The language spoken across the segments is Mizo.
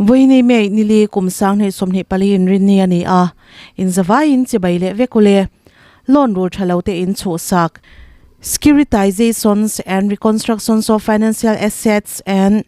Vawiini May nili kum 2024 in rinni a ni a, inzavaiin chibai leh vek ule. Loan rul tha lo te in chhuhsak, Securitizations and Reconstructions of Financial Assets and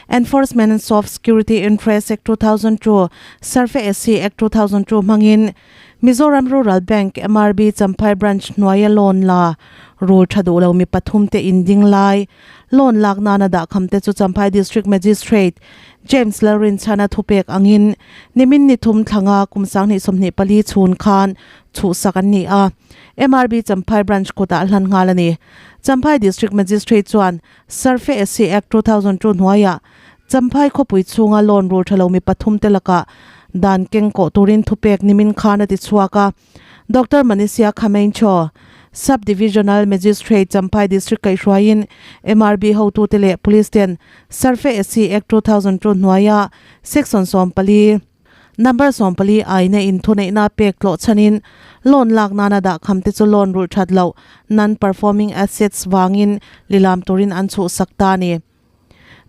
Enforcement of Security Interest Act 2002, SARFAESI Act 2002 hmangin Mizoram Rural Bank, MRB, Champhai Branch hnuaia loan la rul tha duh lo mi pathum te in ding lai. Loan lak nana dah kham te chu Champhai District Magistrate James Lalrinchhana thupek angin nimin ni thum thlanga kum 2024 chhun khan chhuhsak an ni a. MRB Champhai Branch kutah hlan nghal a ni. Champhai District Magistrate chuan SARFAESI Act 2002 hnuaiah Champhai khawpui chhunga loan rul tha lo mi pathum te lakah dan keng kawh turin thupek nimin khan a ti chhuak a. Doctor Manisia Khamencho, Sub Divisional Magistrate Champhai District kaihhruaiin MRB hotute leh Police ten SARFAESI Act 2002 hnuaia Section 14, Number 14 aina in thuneihna pek tlawh chhanin loan lak nana dah kham te chu loan rulh that loh, non-performing assets, vangin lilam turin an chhuhsak ta a ni.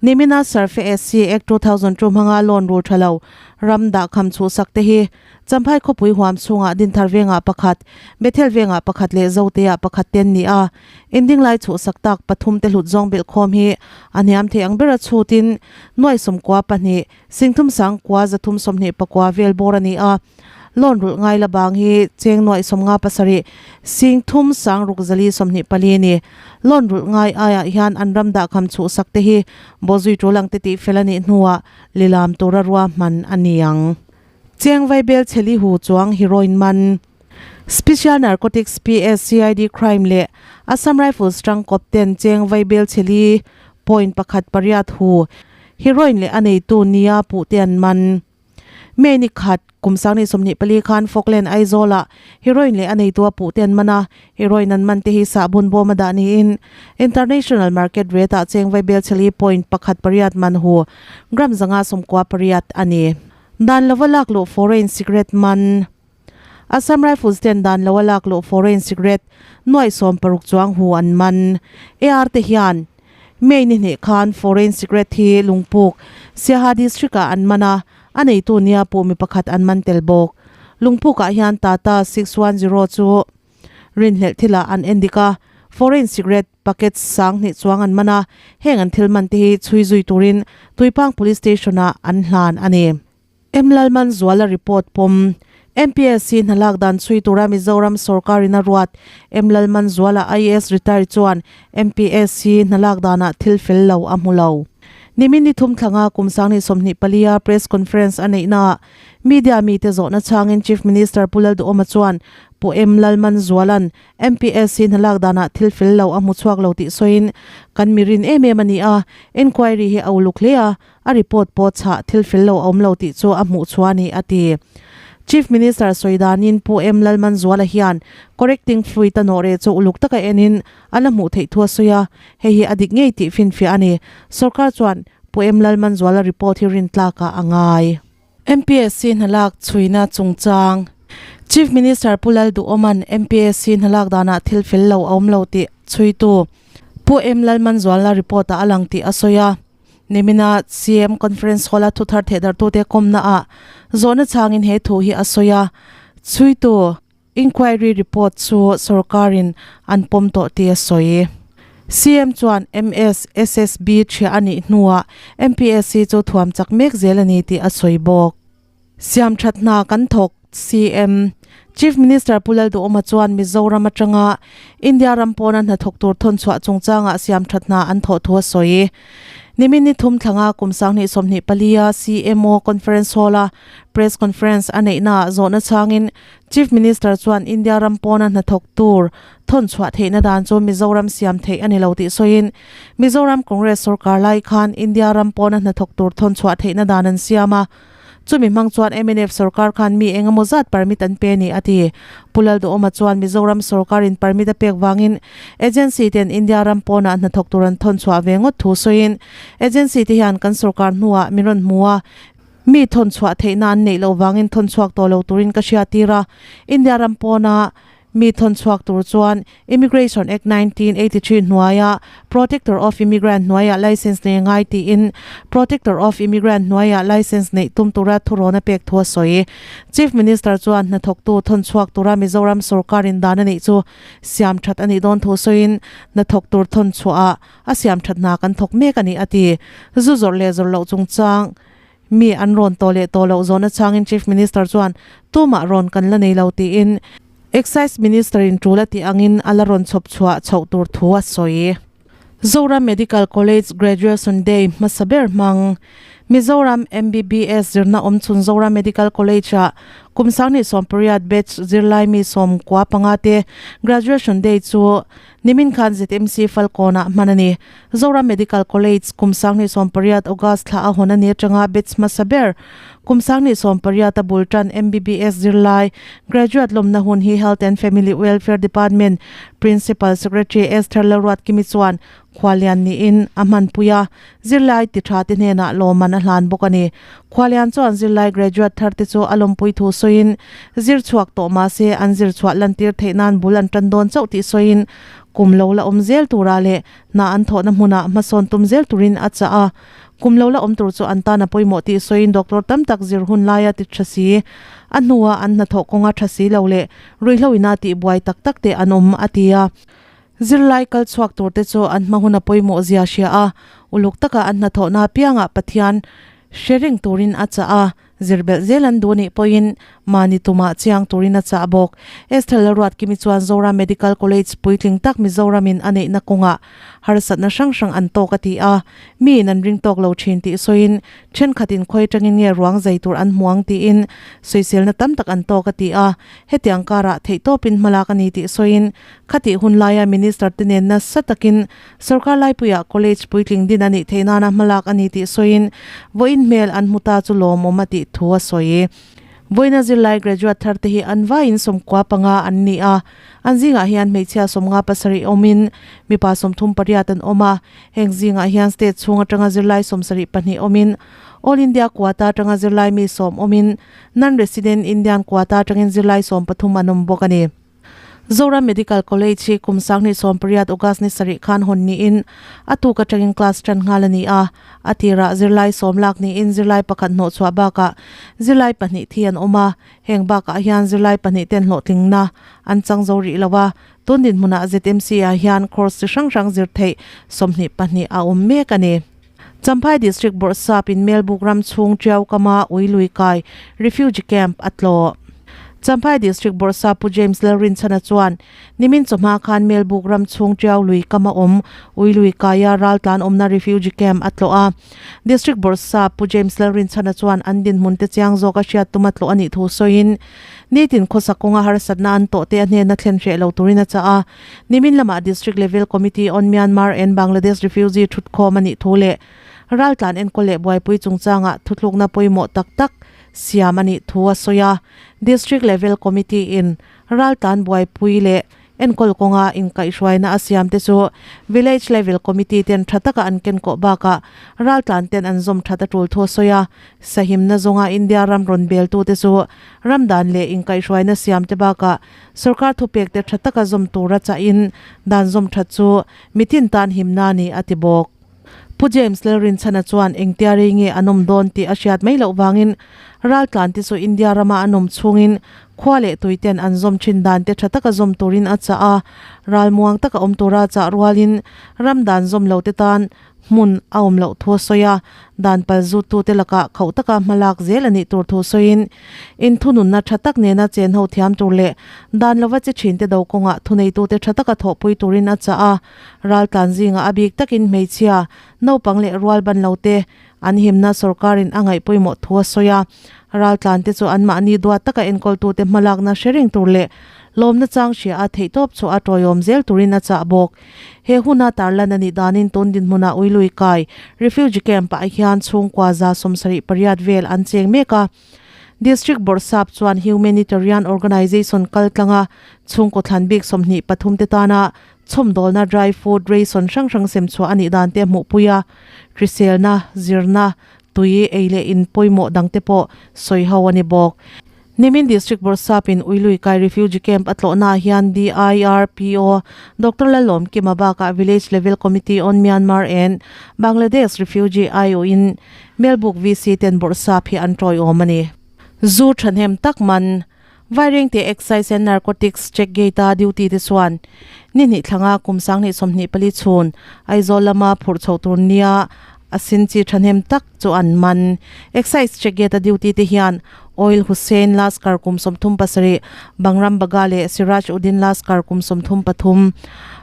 Nimina SARFAESI Act 2002 hmanga loan rul tha lo ram dah kham chhuhsak te hi Champhai khawpui huam chhungah Dinthar vengah pakhat, Bethel vengah pakhat leh Zoteah pakhat te an ni a. Indinglai chhuhsak tak pathum te hlut zawng belh khawm hi a hniam thei ang bera chhutin nuai sawmkua pahnih, Singthum sangkua zathum sawmhnih pakua vel bawr a ni a, loan rulh ngai la bang hi cheng nuaih sawmnga pasarih singthum sang ruk zali sawmhnih pali a ni. Loan rulh ngai aiah hian an ram dahkham chhuhsak te hi bawzui tul ang te tih fel a nih hnuah lilam tura ruahman a ni ang. Cheng Vaibel Chheli hu chuang heroin man Special Narcotics PS CID Crime leh Assam Rifles tangkawp ten Cheng Vaibel Chheli point pakhat pariat hu Heroin leh a neitu nia puh te an man. May ni khat, kum 2024 khan Falkland Aizawlah heroin leh a neitu a puh te an man a, heroin an man te hi sahbun bawm a dah niin international market rate ah cheng vaibel chheli point pakhat pariat man hu gram zanga sawmkua pariat a ni. Dan lova lak luh foreign cigarette man. Assam Rifles ten dan lo a lak luh foreign cigarette nuaih sawm paruk chuang hu an man. AR te hian May ni hnih khan foreign cigarette hi Lungpuk, Siaha District ah an man a, a neitu nia puh mi pakhat an man tel bawk. Lungpuk ah hian Tata 610 chu rinhlelh thilah an endik a, foreign cigarette packet sang hnih chuang an man a, heng an thil man te hi chhui zui turin Tuipang Police Station ah an hlan a ni. M Lalmanzuala report pawm. MPSC hnalak dan chhui tura Mizoram sorkarin a ruat M Lalmanzuala IAS retired chuan MPSC hnalak danah thil fel lo a hmu lo. Nimin ni thum thlanga kum 2024 a press conference a neihnaah media mite zawhna chhangin Chief Minister Pu Lalduhawma chuan Pu M Lalmanzuala'n MPSC hnalak danah thil fel lo a hmu chhuak lo tih sawiin kan mi rin em em a ni a, inquiry hi a uluk hle a, A report pawh chhah thil fel lo a awm lo tih chu a hmuh chhuah a ni, a ti. Chief Minister sawi danin Pu M Lalmanzuala hian correcting fluid a nawh reh chu uluk taka enin a la hmuh theih thu a sawi a, hei hi a dik ngei tih finfiah a ni. Sorkar chuan Pu M Lalmanzuala report hi rintlakah a ngai. MPSC hnalak chhuina chungchang Chief Minister Pu Lalduhawma'n MPSC hnalak danah thil fel lo a awm lo tih chhuitu Pu M Lalmanzuala report-ah a lang tih a sawi a. Nimina CM Conference Hall-a thuthar thehdarhtute kawmnaah zawhna chhangin he thu hi a sawi a, chhuitu inquiry report chu sorkarin an pawm tawh tih a sawi. CM chuan MSSSB thiah a nih hnuah MPSC chu thuam chak mek zel a ni tih a sawi bawk. Siamthat hna kan thawk, CM. Chief Minister Pu Lalduhawma chuan Mizoram atanga India ram pawna hnathawk tur thawnchhuah chungchangah siamthat hna an thawh thu a sawi. Nimin ni thum thlanga kum 2024 a CMO Conference Hall-a Press Conference a neihnaah zawhna chhangin Chief Minister chuan India ram pawna hnathawk tur thawnchhuah theihna dan chu Mizoram siam theih a ni lo tih sawiin Mizoram Congress sorkar lai khan India ram pawna hnathawk tur thawnchhuah theihna dan an siam a, Chumi hmang chuan mnf sorkar khan mi eng emaw zat permit an pe a ni, a ti. Pu Lalduhawma chuan Mizoram sorkarin permit a pek vangin agency ten India ram pawnah hnathawk tur an thawn chhuah ve ngawt thu sawiin, Agency te hian kan sorkar hnuah min rawn hmu a, mi thawn chhuah theihna an neih loh vangin thawn chhuak tawh lo turin ka hriattir a, India ram pawna. Mi thawn chhuak tur chuan Immigration Act 1983 hnuaia Protector of Immigrant hnuaia licence nei a ngai tiin Protector of Immigrant hnuaia licence neih tum tura thurawn a pek thu a sawi. Chief Minister chuan hnathawktu thawn chhuak tura Mizoram sorkarin dan a neih chu siam that a nih dawn thu sawiin hnathawk tur thawn chhuahah a siam that hna kan thawk mek a ni a ti. Zu zawrh leh zawrh loh chungchang Mi an rawn tawh leh tawh loh zawhna changin Chief Minister chuan tumah rawn kan la nei lo tiin Excise Minister in tul a tih angin a la rawn chhawp chhuah chhoh tur thu a sawi. Zoram Medical College Graduation Day hmasa ber hmang Mizoram MBBS zirna awm chhun Zoram Medical College-ah kum 2018 batch zirlai mi 15 te Graduation Day chu Nimin khan ZMC Falkawnah hman a ni. Zoram Medical College kum 2018 August thla a hawn a ni atanga batch hmasa ber kum 2018 a bul tan MBBS zirlai graduate lawmna hun hi Health and Family Welfare Department Principal Secretary Esther Lalruatkimi chuan khualian niin a hmanpui a, zirlai ti tha te hnenah lawmman a hlan bawk a ni. Khualian chuan zirlai graduate thar te chu a lawmpui thu sawiin, zir chhuak tawh mahse an zir chhuah lantir theih nan bul an tan dawn chauh tih sawiin, kum lo la awm zel turah leh hna an thawhna hmunah hmasawn tum zel turin a chah a. Kum lo la awm tur chu an tan a pawimawh tih sawiin doctor tam tak zir hun laia ti tha si, a hnua an hnathawh kawnga tha si lo leh ruihhlo ina tihbuai tak tak te an awm, a ti a. Zirlai kal chhuak turte chu an hma hun a pawimawh zia hria a, uluk taka an hnathawhna apiangah Pathian hre reng turin a chah a, zir belh zel an duh nih pawhin mahni tumah chiang turin a chah bawk. Esther Lalruatkimi chuan Zoram Medical College puitling tak Mizoramin a neihna kawngah harsatna hrang hrang an tawk a ti a, miin an ring tawk lo thin tih sawiin thenkhatin khawi atangin nge ruang zai tur an hmu ang tiin sawiselna tam tak an tawk a ti a, hetiang karah theihtawpin hmalak a ni tih sawiin Khatih hun laia Minister te nen nasa takin sorkar laipuiah college puitling din a nih theih nana hmalak a ni tih sawiin vawiin hmel an hmu ta chu lawmawm a tih thu a sawi. Vawiina zirlai graduate thar te hi an vaiin 15 an ni a, an zingah hian hmeichhia 57 awmin mipa 38 an awm a, heng zingah hian state chhung atanga zirlai 72 awmin All India quota atanga zirlai mi 10 awmin non-resident Indian quota atangin zirlai 13 an awm bawk a ni. Zoram Medical College hi kum 2018 August ni sarih khan hawn niin a tuk atangin class tan nghal a ni a, a tirah zirlai sawm lak niin zirlai pakhat hnawhchhuah bakah zirlai pahnih thi an awm a, heng bakah hian zirlai pahnih ten hlawhtlingna an chang zo rih lo a, tun dinhmunah ZMC ah hian course chi hrang hrang zir theih 22 a awm mek a ni. Champhai District Bawrhsap in Melbuk ram chhung Tiau kama ui lui kai Refugee Camp a tlawh. Champhai District Bawrhsap Pu James Lalrinchhana chuan nimin chawhma khan Melbuk ram chhung Tiau lui kama awm ui lui kaia raltlan awmna Refugee Camp a tlawh a. District Bawrhsap Pu James Lalrinchhana chuan an dinhmun te chiang zawk a hriat tuma tlawh a nih thu sawiin nitin khawsak kawnga harsatna an tawh te a hnena thlen hreh lo turin a chah a. Nimin lamah District Level Committee on Myanmar and Bangladesh Refugee thutkhawm a nih thu leh raltlan enkawl leh buaipui chungchangah thutlukna pawimawh tak tak siam a nih thu a sawi a. District Level Committee in raltlan buaipui leh enkawl kawnga inkaihhruaina a siam te chu Village Level Committee ten tha taka an kenkawh bakah raltlan ten an zawm that a tul thu a sawi a. Sahimna zawnga India ram rawn beltute chu ramdan leh inkaihhruaina siam te bakah Sorkar thupekte tha taka zawm tura chahin dan zawm that chu mitin tan himna a ni a ti bawk. Pu James Lalrinchhana chuan engtia rei nge an awm dawn tih a hriat mai loh vangin raltlan te chu India rama an awm chhungin khua leh tui ten an zawm thin dan te tha taka zawm turin a chah a, ralmuang taka awm tura chah rualin ram dan zawm lo te tan hmun a awm loh thu a sawi a, dan pal zuttute lakah khauh taka hma lak zel a nih tur thu sawiin, inthununna tha tak nena chen ho thiam tur leh dan lova che thinte do kawngah thuneitute tha taka thawhpui turin a chah a, raltlan zingah a bik takin hmeichhia, naupang leh rual ban lote an himna sorkarin a ngaih pawimawh thu a sawi a, raltlante chu anmahni duat taka enkawltute hmalakna hre reng tur leh lawmna chang hria a theihtawp chhuah a tawiawm zel turin a chah bawk. He huna tarlan a nih danin tun dinhmunah Uilui kai Refugee Camp-ah hian chhungkua 78 vel an cheng mek a. District Bawrhsap chuan Humanitarian Organisation kal tlanga chhungkaw thlan bik 23 te tana chhawmdawlna dry food ration hrang hrang sem chhuah a nih dan te a hmuhpui a. Hriselna, zirna, tui, ei leh in pawimawh dangte pawh sawi ho a ni bawk. Nimin District Bawrhsap in Uilui Kai Refugee Camp a tlawhna ah hian DIRPO Doctor Lalawmkima bakah Village Level Committee on Myanmar and Bangladesh Refugee aiawhin Melbuk VC ten Bawrhsap hi an tawiawm a ni. Zu thahnem tak man Vairengte Excise and Narcotics Check Gate-a duty te chuan ni hnih thlanga kum 2024 chhun Aizawl lama phurh chhoh tur nia a sin chi thahnem tak chu an man. Excise Check Gate-a duty te hian Oil Hussain Laskar kum 37, Bangram Baga leh Siraj Uddin Laskar kum 33,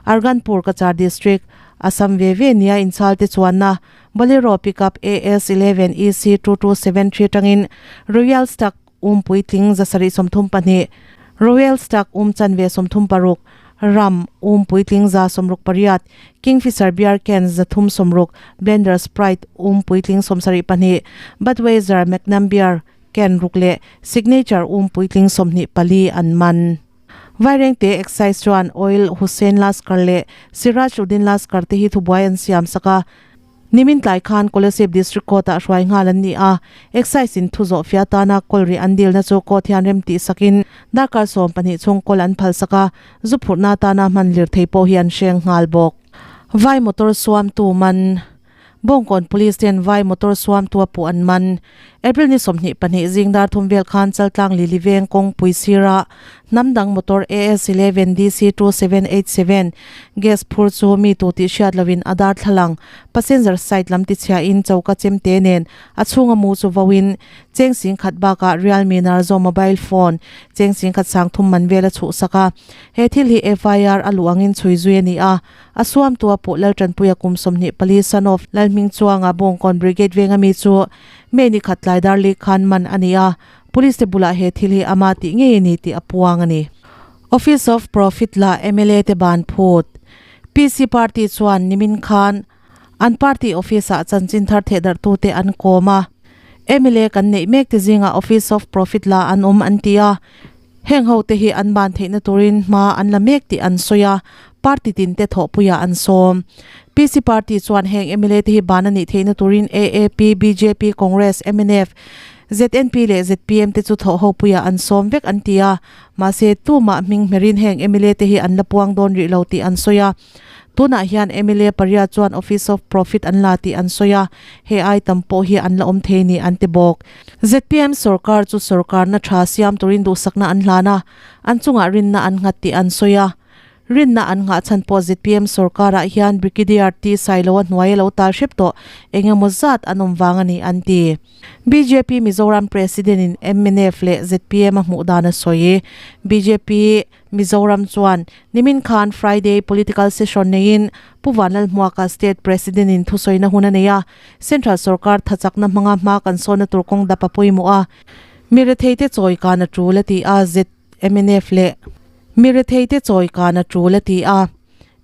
Arganpur Cachar District, Assam ve ve nia inchhal te chuanna Bolero Pickup AS 11 EC 2273 tangin Royal Stag Um puitling 732, Royal Stag um chanve 36, Ram um puitling 168, Kingfisher Beer Can 360, Blender Sprite um puitling 74, Budweiser Magnum Beer Can ruk leh Signature um puitling 24 an man. Vairengte Excise chuan Oil Hussain Laskar leh Siraj Uddin Laskar te hi thubuai an siam sak a. Nimin tlai khan Kolasib District Court ah hruai nghal an ni a, Excise in thu zawh fia tana kawl rih an dilna chu court hian rem tih sakin darkar 12 chhung kawl an phal sak a, zu phurhna tana hman lirthei pawh hi an hreng nghal bawk. Vai motor suamtu man. Bawngkawn Police ten vai motor suamtu a puh an man. April ni 22 zing dar thum vel khan Chaltlang Lili veng kawngpui sirah Hnam dang motor AS 11 DC 2787 gas phur chu mi tu tih hriat loin a darthlalang passenger side lam tichhia in choka chemte nen a chhunga mu chu vo in cheng sing khat bakah Realme Narzo mobile phone cheng sing khat sang thum man vel a chhuhsak a. He thil hi FIR a luh angin chhui zui a ni a. A suamtu a puh Laltanpuia kum 24 son of Lalhmingchuanga Bawngkawn Brigade venga mi chu May ni khat tlai dar li khan man a ni a. Police te bulah he thil hi ama tih ngei a ni tih a puang a ni. Office of Profit la mla te ban phut. PC party chuan nimin khan an party office ah chanchin thar thehdarh tute an kawm a. Mla kan neih mek te zingah Office of Profit la an awm an ti a. Heng ho te hi an ban theihna turin hma an la mek tih an sawi a, party tin te thawhpuiah an sawm. PC party chuan heng mla te hi ban a nih theihna turin AAP, bjp, Congress, mnf, ZNP leh zpm te chu thawh ho puiah an sawm vek an ti a, mahse tumah hming hmerin heng mla te hi an la puang dawn rih lo tih an sawi a. Tunah hian mla pariat chuan Office of Profit an la tih an sawi a, hei ai tam pawh hi an la awm thei ni an ti bawk. Zpm sorkar chu sorkarna tha siam turin duhsakna an hlan a, an chungah rinna an nghat tih an sawi a. Rinna an nghah chhan pawh zpm sorkarah hian Brigadier T Sailoa hnuai a lo tal hrep tawh eng emaw zat an awm vang a ni an ti. Bjp Mizoram President in mnf leh zpm a hmuh dan a sawi. Bjp Mizoram chuan nimin khan Friday political session neiin Pu Vanlalhmuaka State President in thusawina hun a nei a, Central sorkar thachakna hmanga hma kan sawnna tur kawng dap a pawimawh a, mi retheite chawi kan a tul a ti a, ZMNF leh mi retheite chawi kan a tul a ti a.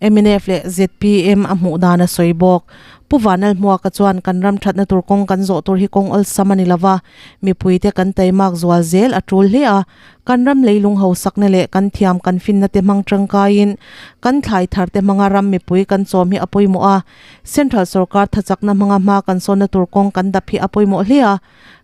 Mnf leh zpm a hmuh dan a sawi bawk. Pu Vanlalhmuaka chuan kan ram thatna tur kawng kan zawh tur hi kawng awlsam a ni lova, mipuite kan taimak zual zel a tul hle a. Kan ram leilung hausakna leh kan thiam kan finna te hmang tangkaiin kan thlai thar te hmanga ram mipui kan chawm hi a pawimawh a. Central sorkar thachakna hmanga hma kan sawnna tur kawng kan dap hi a pawimawh hle a.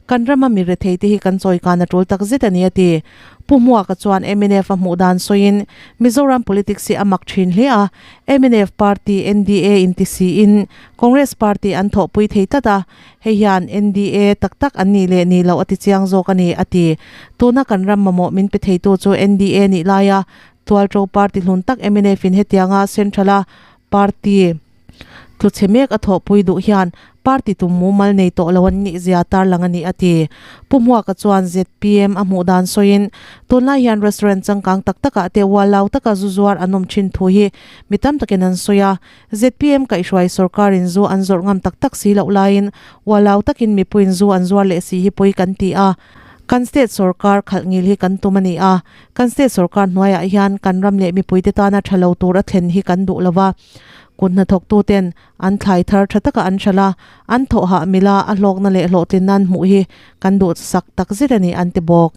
Kan rama mi rethei te hi kan chawikan a tul tak zet a ni a ti. Pu Hmuaka chuan mnf a hmuh dan sawiin Mizoram politics hi a mak thin hle a, mnf party NDA inti siin Congress party an thawhpui thei tlat a, hei hian NDA tak tak an nih leh nih loh a ti chiang zawk a ni a ti. Tuna kan ram mamawh min pe theitu chu NDA nih laia Tualṭo party hlun tak mnf in hetianga Central a party Tlu chhe mek a thawhpui duh hian party tum mumal nei tawh lo an nih zia tarlang a ni a ti. Pu Hmuaka chuan zpm a hmuh dan sawiin, Tunlai hian restaurant changkang tak takah te ualau taka zu zuar an awm thin thu hi mi tam takin an sawi a. Zpm kaihhruai sorkarin zu an zawrh ngam tak tak si loh laiin ualau takin mipuiin zu an zuar leh si hi pawi kan ti a. Kan state sorkar khalh ngil hi kan tum a ni a. Kan state sorkar hnuaiah hian kan ram leh mipuite tana tha lo tur a thlen hi kan duh lo va. Kut hnathawktuten an thlai thar tha taka an hralh a, an thawhah mila a hlawkna leh hlawhtlinna an hmuh hi kan duhsak tak zet a ni an ti bawk.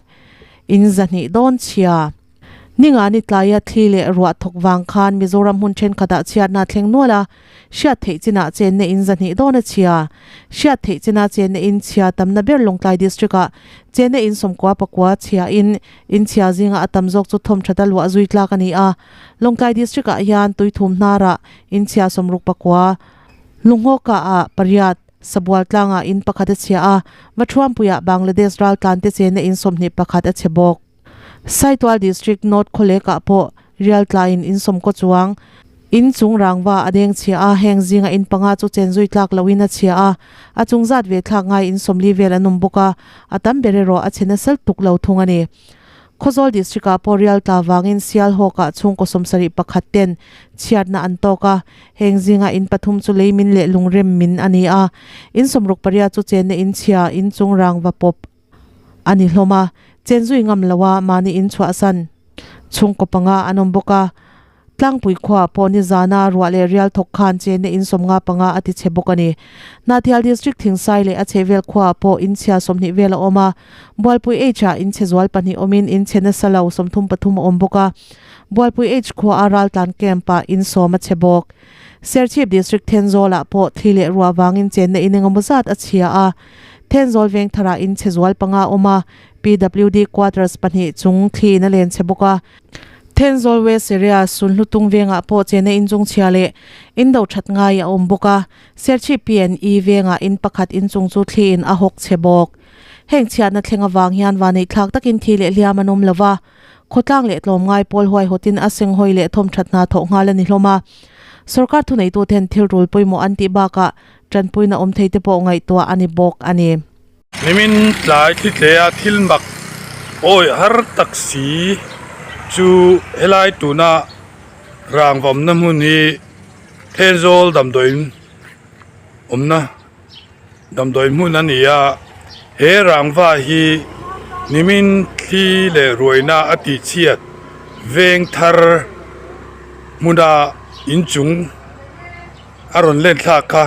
In zahnih dawn chhia. Ningani tlaia thli leh ruah thawk vang khan Mizoram hmun thenkhatah chhiatna a thleng nual a, hriat theih chinah chenna in zahnih dawn a chhia. Hriat theih china chenna in chhia tamna ber Lawngtlai District-ah chenna in sawmkua pakua chhia in in chhia zinga a tam zawk chu thawmthat a luah zui tlak a ni a. Lawngtlai District-ah hian Tuithum hnarah in chhia sawmruk pakua, Lunghawka ah pariat, Sabual tlangah in pakhat a chhia a, Vathuampuiah Bangladesh raltlante chenna in 21 a chhe bawk. Saitual District North Khawlekah pawh rial tlaiin in sawmkaw chuang in chung rangva a deng chhia a, heng zinga in panga chu chen zui tlak lohin a chhia a, a chung zat ve thlak ngai in 40 vel an awm bawk a, a tam ber erawh a chhe nasal tuk lo thung a ni. Khawzawl District-ah pawh rial tla vangin Sialhawkah chhungkaw 71 ten chhiatna an tawk a, heng zinga in pathum chu leimin leh lungrem min a ni a, in 68 chu chenna in chhia in chung rangva pawp a ni hlawm a, chen zui ngam lo a mahni in chhuahsan chhungkaw panga an awm bawk a, Tlangpui khuaah pawh nizana ruah leh rial thawk khan chenna in 55 a ti chhe bawk a ni. Hnahthial District Thingsai leh a chhehvel khuaah pawh in chhia 20 vel a awm a, Bualpui H-ah in chhe zual pahnih awmin in chhe nasa lo 33 a awm bawk a, Bualpui H khua a raltlan camp-ah in sawm a chhe bawk. Serchhip District Thenzawlah pawh thli leh ruah vangin chenna in engemaw zat a chhia a, Thenzawl Vengtharah in chhe zual panga a awm a, PWD quarters pahnih chung thliin a len chhe bawk a. Thenzawl West area Sunhlutung vengah pawh chena inchung chhia leh indo that ngai a awm bawk a, Serchhip PNE vengah in pakhat inchung chu thliin a hawk chhe bawk. Heng chhiatna thleng avang hian vaneihthlak takin thi leh hliam an awm lo va, khawtlang leh tlawmngai pawl huaihawtin a senghawi leh thawmthat hna thawh nghal a ni hlawm a. Sorkar thuneituten thil rul pawimawh an tih bakah tanpuina awm thei te pawh ngaihtuah a ni bawk a ni. Nimin tlai thlitlea thil mak awi har tak si chu helai tuna rangvamna hmun hi Thenzawl damdawiin awmna damdawi hmun a ni a, he rangva hi nimin thli leh ruaina a tihchhiat veng thar hmuna inchung a rawn len thlak kha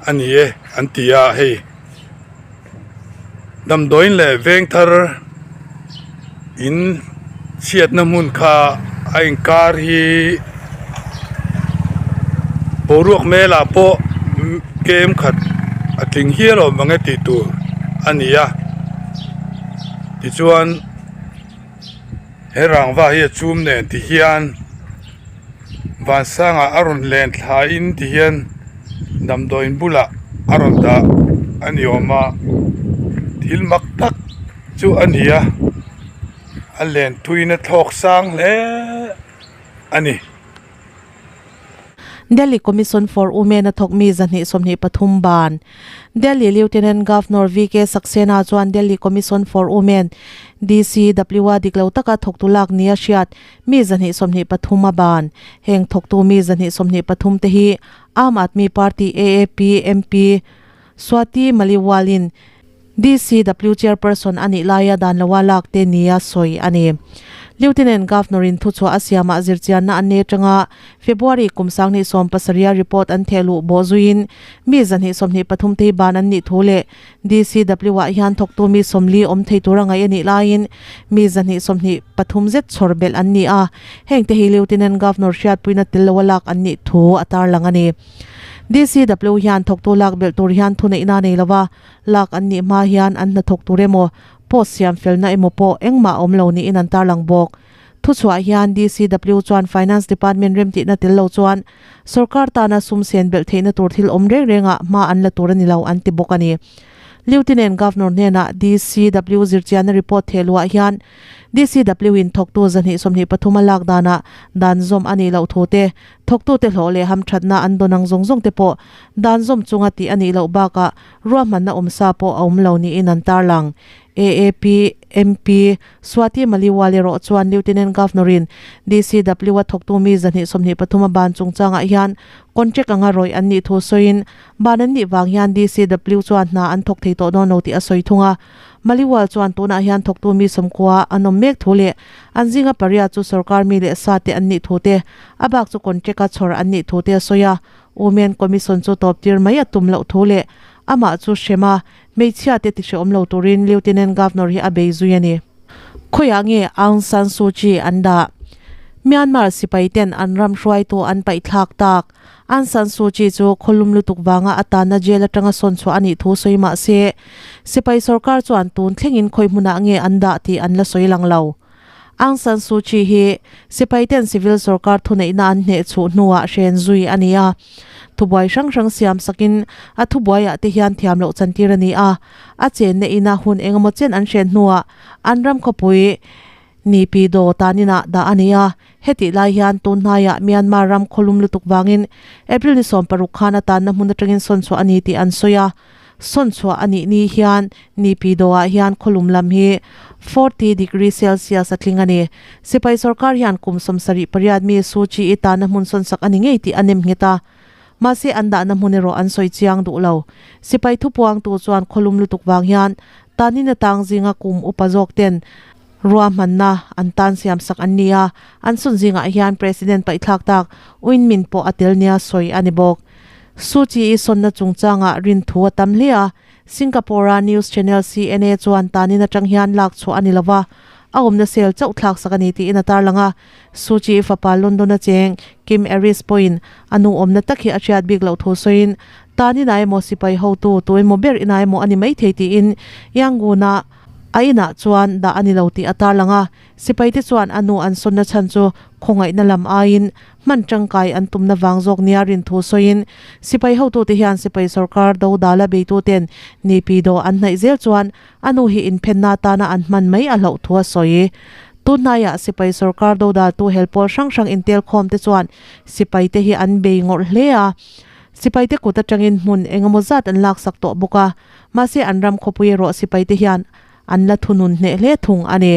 a ni e an ti a hei damdawiin leh veng thar in chhiatna hmun kha a inkar hi boruak melah pawh kem khat a tling hial awm ang e tih tur a ni a tichuan he rangva hi a chum nen ti hian. Vansangah a rawn len thlaiin ti hian damdawiin bulah a rawn dah a ni awm a, thil mak tak chu a ni a, a len thuiin a thlawk sang hle a ni. Delhi Commission for Women a thawk mi 223 ban. Delhi Lieutenant Governor VK Saxena chuan Delhi Commission for Women, DCW, a dik lo taka thawktu lak nia hriat Mi 223 a ban. Heng thawktu mi 223 te hi Aam Aadmi Party, AAP, MP Swati Maliwal-in DCW chairperson a nih laia dan loa lak te nia sawi a ni. Lieutenant Governor-in thuchhuah a siamah zirchianna an nei atanga February kum 2017 a report an theh luh bawh zuiin mi 223 te hi ban an nih thu leh DCW-ah hian thawktu mi 40 awm thei tura ngaih a nih laiin mi 223 zet chhawr belh an ni a, hengte hi Lieutenant Governor hriatpuina tel loa lak an nih thu a tarlang a ni. DCW hian thawktu lak belh tur hian thuneihna a nei lo va, lak an nih hma hian an hnathawk tur emaw, post siam felna emaw pawh engmah a awm lo niin an tarlang bawk. Thuchhuah hian DCW chuan Finance Department remtihna tel lo chuan Sorkar tana sum sen belh theihna tur thil awm reng rengah hma an la tur a ni lo an ti bawk a ni. Lieutenant Governor hnenah DCW zirchianna report theh luah hian DCW in thawktu 223 a lak danah dan zawm a nih loh thu te, thawktute hlawh leh hamthatna an dawn ang zawng zawng te pawh dan zawm chunga tih a nih loh bakah ruahmanna awmsa pawh a awm lo niin an tarlang. AAP MP Swati Maliwal erawh chuan Lieutenant Governor-in DCW a thawktu mi 223 a ban chungchangah hian contract anga rawih an nih thu sawiin ban an nih vang hian DCW chuan hna an thawk thei tawh dawn lo tih a sawi thung a. Maliwal chuan tunah hian thawktu mi 90 an awm mek thu leh an zinga pariat chu sorkar mi leh sa te an nih thu te, a bak chu contract a chhawr an nih thu te a sawi a. Women Commission chu tawp tir mai a tum loh thu leh amah chu hrem a, Hmeichhia te tihrehawm lo turin Lieutenant Governor hi a bei zui a ni. Khawiah nge Aung San Suu Kyi an dah? Myanmar sipai ten an ram hruaitu an paih thlak tak. Aung San Suu Kyi chu khawlum lutuk vanga a tanna jail atanga sawn chhuah a nih thu sawi mah se, sipai sorkar chuan tun thlengin khawi hmunah nge an dah tih an la sawi lang lo. Aung San Suu Kyi hi sipai ten civil sorkar thuneihna an hneh chhuh hnuah hren zui a ni a. Thubuai hrang hrang siam sakin a thubuaiah te hian thiam loh chantir a ni a. A chenna ina hun engemaw chen an hren hnuah an ram khawpui Ni Pi Daw tan inah dah a ni a, hetih lai hian tun hnaiah Myanmar ram khawlum lutuk vangin April ni 16 khan a tanna hmun atangin sawn chhuah a ni tih an sawi a. Sawn chhuah a nih ni hian Ni Pi Daw ah hian khawlum lam hi 40 degree Celsius a tling a ni. Sipai sorkar hian kum 78 mi Suu Kyi-i tanna hmun sawn sak a ni ngei tih a nem nghet a. Mahse an dahna hmun erawh an sawi chiang duh lo. Sipai thupuangtu chuan khawlum lutuk vang hian tanin a tang zinga kum upa zawk ten Ruahmanna an tan siamsak an ni a, an sun zingah hian President paihthlak tak Win Myint pawh a tel nia sawi a ni bawk. Suu Kyi-i sawnna chungchangah rinthu a tam hle a, Singapore-a news channel CNA chuan tanin atang hian lak chhuah a ni lova, a awmna sel chauh thlaksak a ni tiin a tarlang a. Suu Kyi-i fapa London-a cheng Kim Aris pawhin a nu awmna tak hi a hriat bik loh thu sawiin, Tanin a emaw sipai hotu tu emaw ber inah emaw a ni maithei tiin Yangon-a A inah chuan dah a ni lo tih a tarlang a, sipaite chuan a nu an sawnna chhan chu khawngaihna lam aiin hman tangkai an tumna vang zawk nia rin thu sawiin sipai hotute hian sipai sorkar dodala beituten Nipi do an hnaih zel chuan a nu hi inphenna atana an hman mai a hlauh thu a sawi. Tun hnaiah sipai sorkar dodaltu helpawl hrang hrang intelkhawmte chuan sipaite hi an bei ngawrh hle a, sipaite kut atangin hmun engemaw zat an laksak tawh bawk a. Mahse an ram khawpui erawh sipaite hian an la thunun hneh hle thung a ni.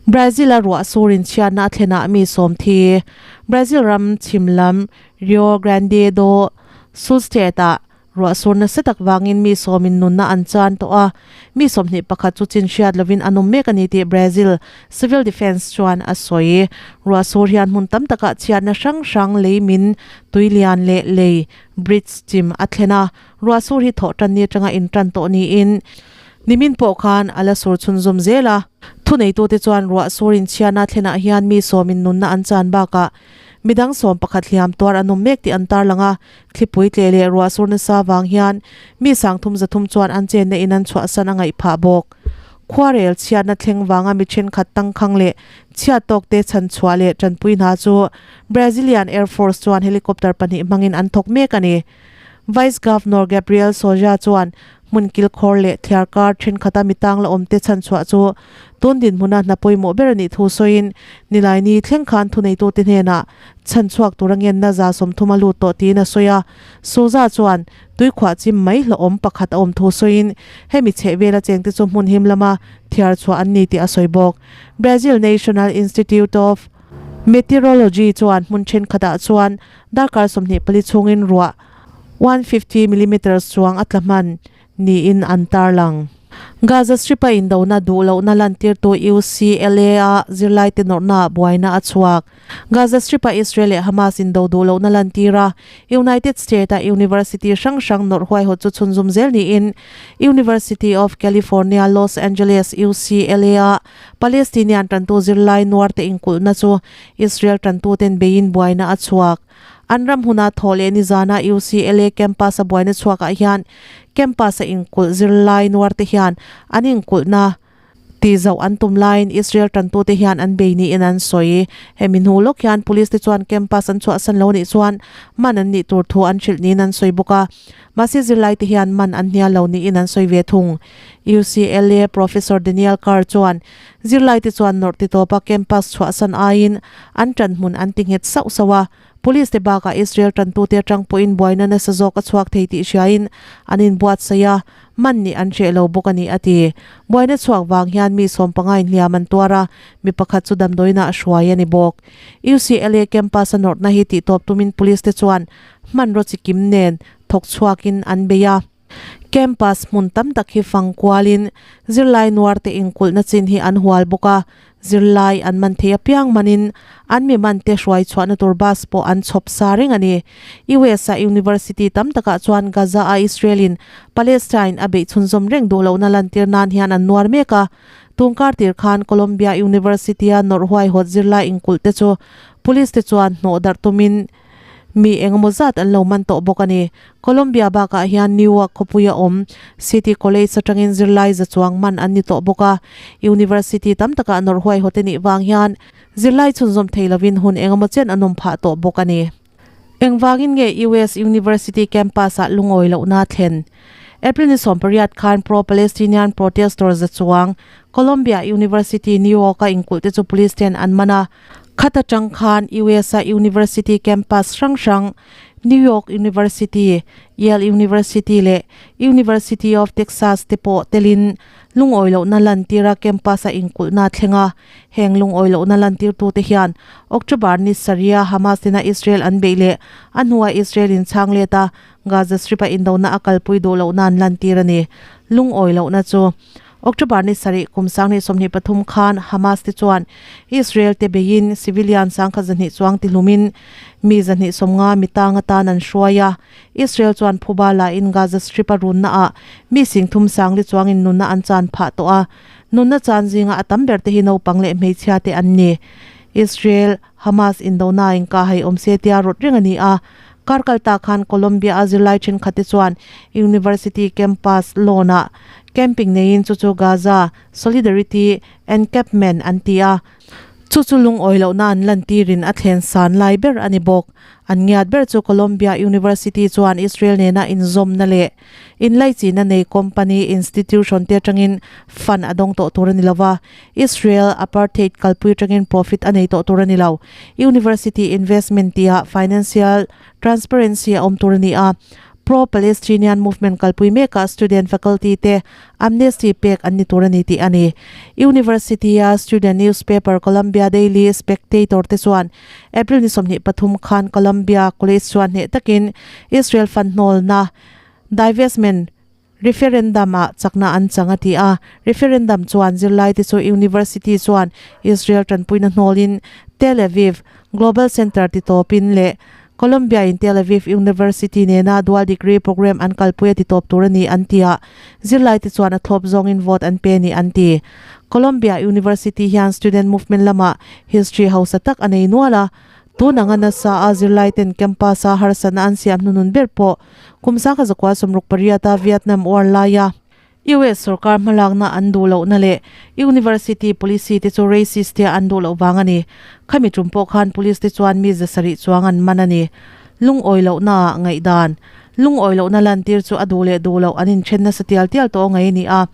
Brazil a ruah sur inchhiatna a thlenah mi sawm thi. Brazil ram chhim lam Rio Grande do Sul state ah ruah sur nasa tak vangin mi sawmin nunna an chan tawh a, mi 21 chu chin hriat lovin an awm mek a ni tih Brazil Civil Defence chuan a sawi. Ruah sur hian hmun tam takah chhiatna hrang hrang lei min, tui lian leh lei, bridge, chim a thlen a. Ruah sur hi thawh tan ni atanga intan tawh niin nimin pawh khan a la sur chhunzawm zel a. Thuneitute chuan ruah sur inchhiatna thlenah hian mi sawmin nunna an chan bakah midang 11 hliam tuar an awm mek tih an tarlang a. Thlipui tleh leh ruah sur nasa vang hian mi 33 chuan an chenna in an chhuahsan a ngaih phah bawk. Khuarel chhiatna thleng vanga mi thenkhat tangkhang leh chhiat tawkte chhanchhuah leh tanpui hna chu Brazilian Air Force chuan helicopter pahnih hmangin an thawk mek a ni. Vice Governor Gabriel Soja chuan hmun kilkhawr leh thliarkar thenkhat a mitang la awmte chhanchhuah chu tun dinhmuna hna pawimawh ber a nih thu sawiin Nilaini thleng khan thuneitute hnenah chhanchhuak tura ngenna 30 a lut tawh tiin a sawi a. Souza chuan tuikhuah chim mai hlauhawm pakhat a awm thu sawiin hemi chhehvela chengte chu hmun him lama thiar chhuah an ni tih a sawi bawk. Brazil National Institute of Meteorology chuan hmun thenkhatah chuan Darkar 24 chhungin ruah 150 millimetres chuang a tla hman niin an tarlang. Gaza Strip-a indona duh lohna lantirtu UCLA-a zirlaite nawrhnaah buaina a chhuak. Gaza Strip-a Israel leh Hamas indo duh lohna lantira United States-a university hrang hrang nawrh huaihawt chu chhunzawm zel niin University of California, Los Angeles, UCLA-a Palestinian tantu zirlai nuarte inkulhna chu Israel tantuten beiin buaina a chhuak. An ram huna thawh leh nizana UCLA campus a buaina chhuakah hian campus a inkulh zirlai nuarte hian an inkulhna ti zauh an tum laiin Israel tantute hian an bei niin an sawi. Hemi hnu lawk hian police te chuan campus an chhuahsan lo nih chuan man an nih tur thu an hrilh niin an sawi bawk a. Mahse zirlai te hian man an hnial lo niin an sawi ve thung. UCLA Professor Daniel Carr chuan zirlai te chuan nawrh ti tawpa campus chhuahsan aiin an tan hmun an ti nghet sauh sauh a, police te bakah Israel tantute atang pawhin buaina nasa zawk a chhuak thei tih hriain an inbuatsaih a, man nih an hreh lo bawk a ni a ti. Buaina chhuak vang hian mi 15 in hliam an tuar a, mi pakhat chu damdawiinah a hruai a ni bawk. UCLA campus a nawrhna hi tihtawp tumin police te chuan hmanraw chikim nen thawk chhuakin an bei a. Campus hmun tam tak hi fang kualin zirlai nuarte inkulhna chin hi an hual bawk a, zirlai an man thei apiang manin an mi mante hruai chhuahna tur bus pawh an chhawp sa reng a ni. US-a university tam takah chuan Gaza-a Israel-in Palestine a beih chhunzawm reng duh lohna lantir nan hian an nuar mek a. Tungkar tir khan Columbia University-a nawrh huaihawt zirlai inkulh te chu police te chuan hnawh darh tumin mi engemaw zat an lo man tawh bawk a ni. Columbia bakah hian Newark khawpuia awm City College atangin zirlai za chuang man an ni tawh bawk a. University tam takah nawrh huaihawt a nih vang hian zirlai chhunzawm thei lovin hun engemaw chen an awm phah tawh bawk a ni. Engvangin nge US University campus-ah lungawi lohna a thlen? April ni 18 khan pro-Palestinian protestor za chuang Columbia University, New York-a inkulh te chu police ten an man a. Khat atang khan US-a university campus hrang hrang New York University, Yale University leh University of Texas te pawh telin lungawi lohna lantira campus-a inkulhna a thleng a. Heng lungawi lohna lantirtute hian October ni sarih-a Hamas tena Israel an beih leh a hnua Israel in chhang let a, Gaza Strip-a indona a kalpui duh lohna an lantir a ni. Lungawi lohna chu October ni sarih kum 2023 khan Hamas te chuan Israel te beiin civilian 1,200 chuang tihlumin mi 250 mi tang atan an hruai a. Israel chuan phuba lain Gaza Strip-a runnaah mi 30,000 sangli chuangin nunna an chan phah tawh a. Nunna chan zinga a tam ber te hi naupang leh hmeichhia te an ni. Israel, Hamas indona inka hei awm se tia rawt reng a ni a. Kar kal ta khan Columbia a zirlai thenkhat te chuan University campus lawn ah camping neiin chu chu Gaza Solidarity Encampment an ti a. Chu chu lungawi lohna an lantirin a thlen san lai ber a ni bawk. An ngiat ber chu Columbia University chuan Israel nena inzawmna leh Inlaichin a nei company institution te atangin fund a dawng tawh tur a ni lo va, Israel apartheid kalpui atangin profit a nei tawh tur a ni lo. University investment tihah financial transparency a awm tur a ni a, pro-Palestinian movement kalpui mekah student faculty te amnesty pek an ni tur a ni tih a ni. University-a student newspaper Columbia Daily Spectator te chuan April ni 23 khan Columbia College chuan hneh takin Israel fanhnawlna divestment referendum-ah chakna an chang a ti a. Referendum chuan zirlaite chu university chuan Israel tanpuina hnawlin Tel Aviv Global Center titawpin leh Columbia-in Tel Aviv University nena dual degree program an kalpui a titawp tur a ni an ti a, zirlaite chuan a thlawp zawngin vote an pe a ni an ti. Columbia University hian student movement lamah history hausa tak a nei nual a, tun anga nasa a zirlaiten campus-a harsatna an siam hnunun ber pawh kum 1968-a Vietnam War laia US sorkar hmalakna an duh lohna leh university policy te chu racist tia an duh loh vang a ni. Khami tum pawh khan police te chuan mi 700 chuang an man a ni. Lungawi lohnaah ngaihdan. Lungawi lohna lantir chu a duh leh duh loh an inthen nasa tial tial tawh ngei a ni a.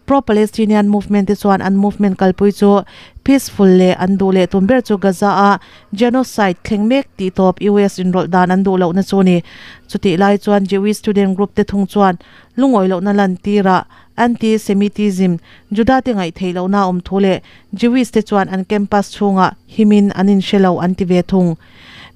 Pro-Palestinian movement te chuan an movement kalpui chu peaceful leh an duh leh tum ber chu Gaza-a genocide thleng mek tih tawp US inrawlh dan an duh lohna chu a ni. Chutih lai chuan Jewish student group te thung chuan Lungawi lohna lantirah anti-Semitism, Juda-te ngaihtheih lohna awm thu leh Jewish-te chuan an campus chhungah himin an inhre lo an ti ve thung.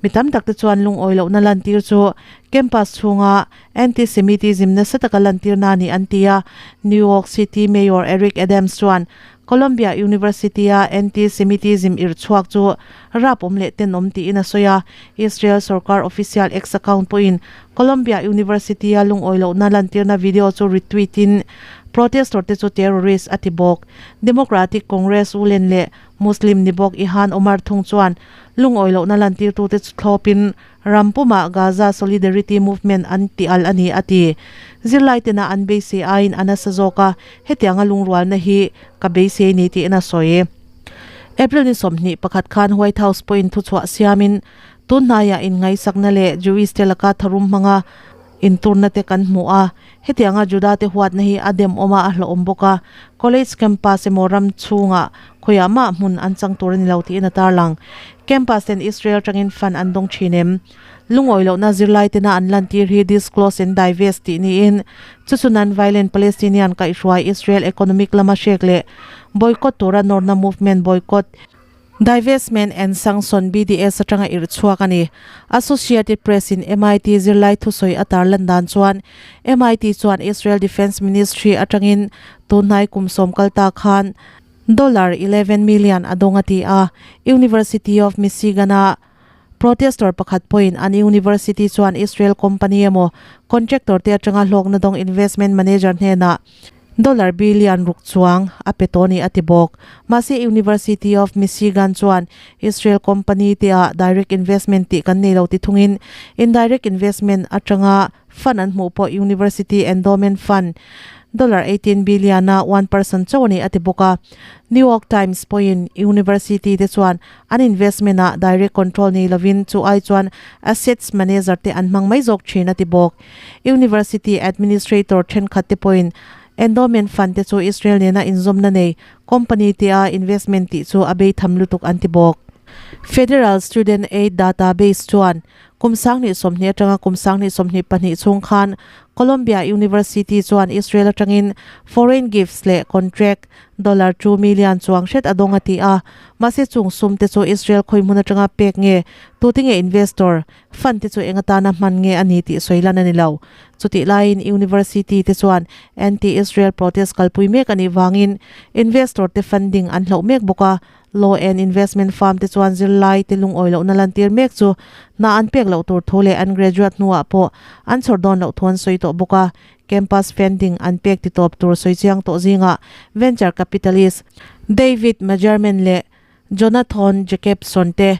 Mi tam takte chuan lungawi lohna lantir chu campus chhunga anti-Semitism nasa taka lantirna a ni an ti a. New York City Mayor Eric Adams chuan Columbia University-a anti-Semitism irhchhuak chu rapawm leh tenawm tiin a sawi a. Israel sorkar official X account pawhin Columbia University-a lungawi lohna lantirna video chu retweet-in protestor-te chu terrorist a ti bawk. Democratic Congress Ulen leh Muslim ni bawk Ihan Omar thung chuan lungawi lohna lantirtute chu thlawpin Ram pumah Gaza Solidarity Movement an ti al a ni, a ti. Zirlai tena an beisei aiin a nasa zawk a, hetianga lungrualna hi ka beisei ni tiin a sawi. April ni 21 khan White House pawhin thuchhuah siamin tun hnaiah inngaisakna leh Jewish te laka tharum hmanga inturna te kan hmu a, hetianga Juda te huatna hi a demawm a, a hlauhawm bawk a, college campus emaw ram chhungah khawiah mah hmun an chang tur a ni lo tiin a tarlang. Campus ten Israel tangin fund an dawng thin em? Lungawi lohna zirlai tena an lantir hi disclose and divest tih niin chu chu non-violent Palestinian kaihhruai Israel economic lama hrek leh boycott tura nawrna movement boycott Divestment and Sanction, BDS, atanga irh chhuak a ni. Associated Press in MIT zirlai thusawi a tarlan dan chuan MIT chuan Israel Defence Ministry atangin tunhnai kum sawm kal ta khan dollar 11 million a dawng a ti a. University of Michigan-a protestor pakhat pawhin an university chuan Israel company emaw contractor te atanga hlawkna dawng investment manager hnenah. Dollar billion ruk chuang a pe tawh a ni a ti bawk. Mahse University of Michigan chuan Israel company te ah direct investment tih kan nei lo ti thungin indirect investment atanga fund an hmuh pawh University Endowment Fund dollar 18 billion a 1% chauh a ni a ti bawk a. New York Times pawhin university te chuan an investment ah direct control nei lovin chu ai chuan assets manager te an hmang mai zawk thin a ti bawk. University administrator thenkhat te pawhin endowment fund te chu Israel nena inzawmna nei company te a investment tih chu a bei tham lutuk an ti bawk. Federal Student Aid Database chuan kum 2020 atanga kum 2022 chhung khan Columbia University chuan Israel atangin foreign gifts leh contract dollar 2 million chuang hret a dawng a ti a, mahse chung sum te chu Israel khawi hmun atanga pek nge tute nge investor Fund te chu eng atana hman nge a ni tih sawi lan a ni lo. Chutih laiin University te chuan anti-Israel protest kalpui mek a nih vangin investor te funding an hloh mek bawk a, law and investment firm te chuan zirlai te lungawi lohna lantir mek chu hna an pek loh tur thu leh an graduate hnuah pawh an chhawr dawn loh thu an sawi tawh bawk a. Campus funding an pek ti tawp tur sawi chiang tawh zingah venture capitalist David Majerman leh Jonathan Jacobson te,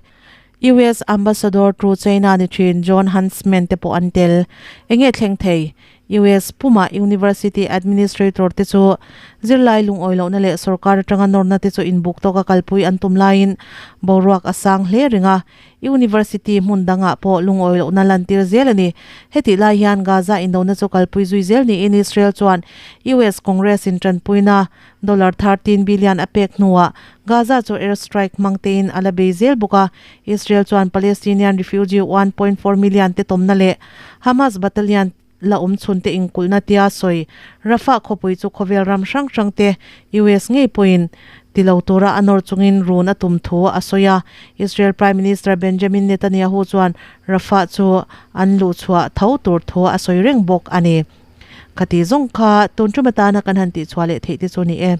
US Ambassador to China ni thin Jon Huntsman te pawh an tel. Enge thleng thei? US puma University Administrator te chu zirlai lungawi lohna leh sorkar atanga nawrna te chu inbuk tawka kalpui an tum laiin boruak a sang hle reng a. University hmun dangah pawh lungawi lohna lantir zel a ni. Hetih lai hian Gaza indona chu kalpui zui zel niin Israel chuan US Congress in tanpuina Dollar 13 billion a pek hnuah Gaza chu air strike hmang tein a la bei zel bawk a. Israel chuan Palestinian refugee 1.4 million te tawmna leh Hamas battalion la awm chhun te inkulhna tia sawi Rafah khawpui chu khawvel ram hrang hrang te US ngei pawhin ti lo tura a nawr chungin run a tum thu a sawi a. Israel Prime Minister Benjamin Netanyahu chuan Rafah chu an luhchhuah tho tur thu a sawi reng bawk a ni. Khati zawng kha tun tum atana kan han tihchhuah leh theih te chu ni e.